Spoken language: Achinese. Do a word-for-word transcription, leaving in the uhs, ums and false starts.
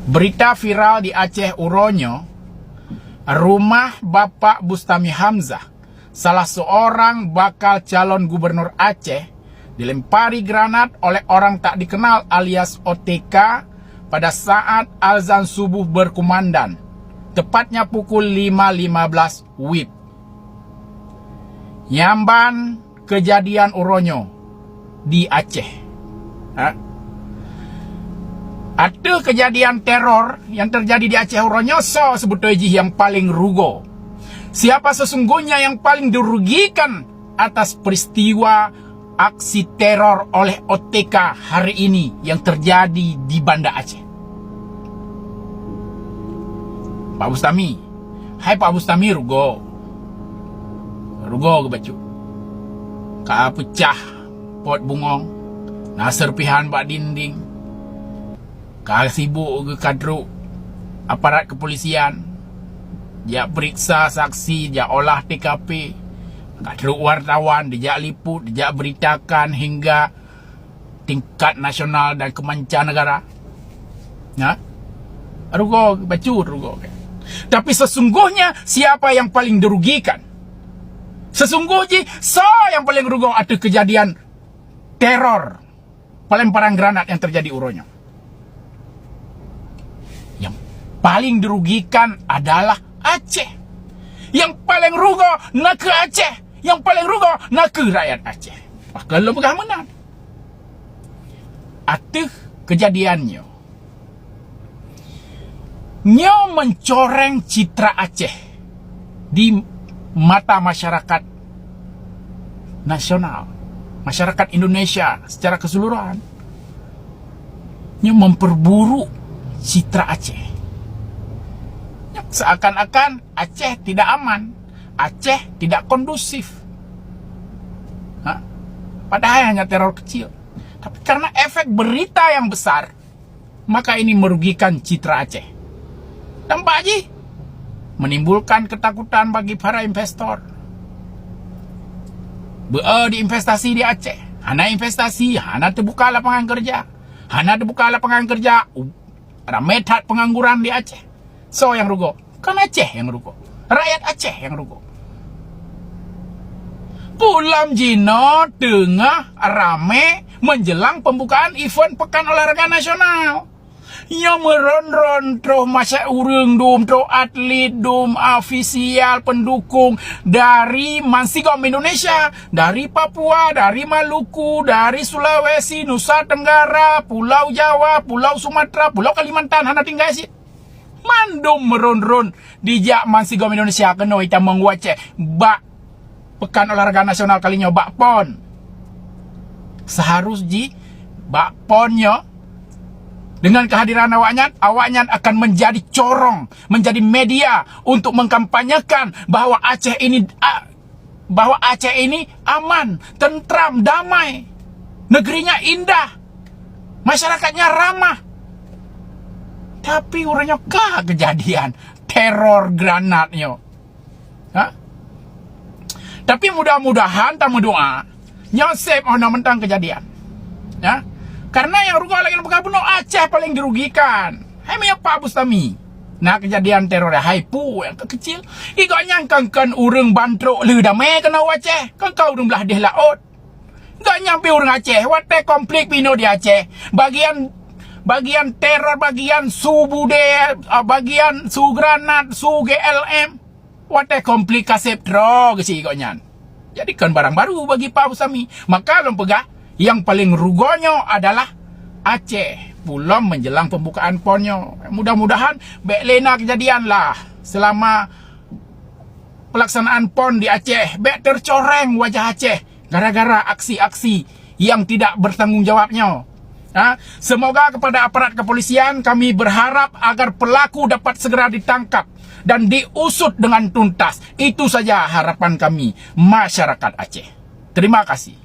Berita viral di Aceh uroe nyoe, rumah Bapak Bustami Hamzah, salah seorang bakal calon gubernur Aceh, dilempari granat oleh orang tak dikenal alias O T K pada saat azan subuh berkumandang, tepatnya pukul lima lima belas wib. Nyan ban kejadian uroe nyoe di Aceh. Ha? Ateueh kejadian teror yang terjadi di Aceh uroe nyoe, soe seubeutôi jih yang paling rugoe? Siapa sesungguhnya yang paling dirugikan atas peristiwa aksi teror oleh O T K hari ini yang terjadi di Banda Aceh? Pak Bustami. Hai Pak Bustami, rugoe. Rugoe geubacut. Ka peucah pot bungong, na serpihan bak dinding. Ka sibuk geuh ka trok aparat kepolisian, jak periksa saksi, jak olah T K P, ka trok wartawan, dijak liput, dijak beritakan hingga tingkat nasional dan ke mancanegara. Ya? Rugoe, bacut rugoe. Tapi sesungguhnya siapa yang paling dirugikan? Sesungguh jih, soe yang paling rugoe ateueh kejadian teror pelemparan granat yang terjadi uroe nyoe? Yang paling dirugikan adalah Aceh. Yang paling rugoe nakeuh Aceh. Yang paling rugoe nakeuh rakyat Aceh. Pakon lôn peugah meunan? Ateueh kejadian nyoe, nyoe mencoreng citra Aceh di mata masyarakat nasional, masyarakat Indonesia secara keseluruhan. Nyoe memperburuk citra Aceh. Nyoe seakan-akan Aceh tidak aman, Aceh tidak kondusif. Ha? Padahal hanya teror kecil. Tapi karena efek berita yang besar, maka ini merugikan citra Aceh. Dampak jih menimbulkan ketakutan bagi para investor. Beu di investasi di Aceh. Hana investasi, hana teubuka lapangan kerja. Hana teubuka lapangan kerja, u-, ramé that pengangguran di Aceh. Soe nyang rugoe? Kan Aceh nyang rugoe. Rakyat Aceh nyang rugoe. Pulam jinoe teungoh ramé menjelang pembukaan event Pekan Olahraga Nasional. Nyoe meuron-ron troh masyarakat, ureuëng dum, troh atlet dum, ofisial, pendukung dari mansigom Indonesia, dari Papua, dari Maluku, dari Sulawesi, Nusa Tenggara, Pulau Jawa, Pulau Sumatera, Pulau Kalimantan, hana tinggai cit. Mandum meuron-ron dijak mansigom Indonesia keunoe itamong u Aceh bak Pekan Olahraga Nasional kali nyoe bak pon. Seharus jih bak pon nyoe, dengan kehadiran awaknyan, awaknyan akan menjadi corong, menjadi media untuk mengkampanyekan bahwa Aceh ini, a, bahwa Aceh ini aman, tentram, damai. Negerinya indah. Masyarakatnya ramah. Tapi uroe nyoe ka kejadian teror granat nyoe. Ha? Tapi mudah-mudahan tameudoa nyoe seb oh na mantong kejadian. Ya. Karena nyang rugoe lagée nyang peugah bunoe, Aceh paling dirugikan. Hai meunyoe Pak Bustami na kejadian teror, hai pu nyang keu kecil. Igoe nyang kon-kon ureuëng ban trok lheueh damé keunoe u Aceh, kon ka ureuëng blah deh laôt. Gobnyan pih ureuëng Aceh, watée konflik pih inoe di Aceh, bagian, bagian teror, bagian su budé, ah, bagian su granat, su G L M. Watée konflik ka seb troh geusie gobnyan. Jadi kon barang baru bagi Pak Bustami. Maka lôn peugah, nyang paleng rugoe nyoe adalah Aceh, pulam menjelang pembukaan pon nyoe. Mudah-mudahan bék lé na kejadian lah selama pelaksanaan pon di Aceh, bék tercoreng wajah Aceh gara-gara aksi-aksi yang tidak bertanggung jawab nyoe. Ha? Semoga kepada aparat kepolisian, kami berharap agar pelaku dapat segera ditangkap dan diusut dengan tuntas. Itu saja harapan kami, masyarakat Aceh. Terima kasih.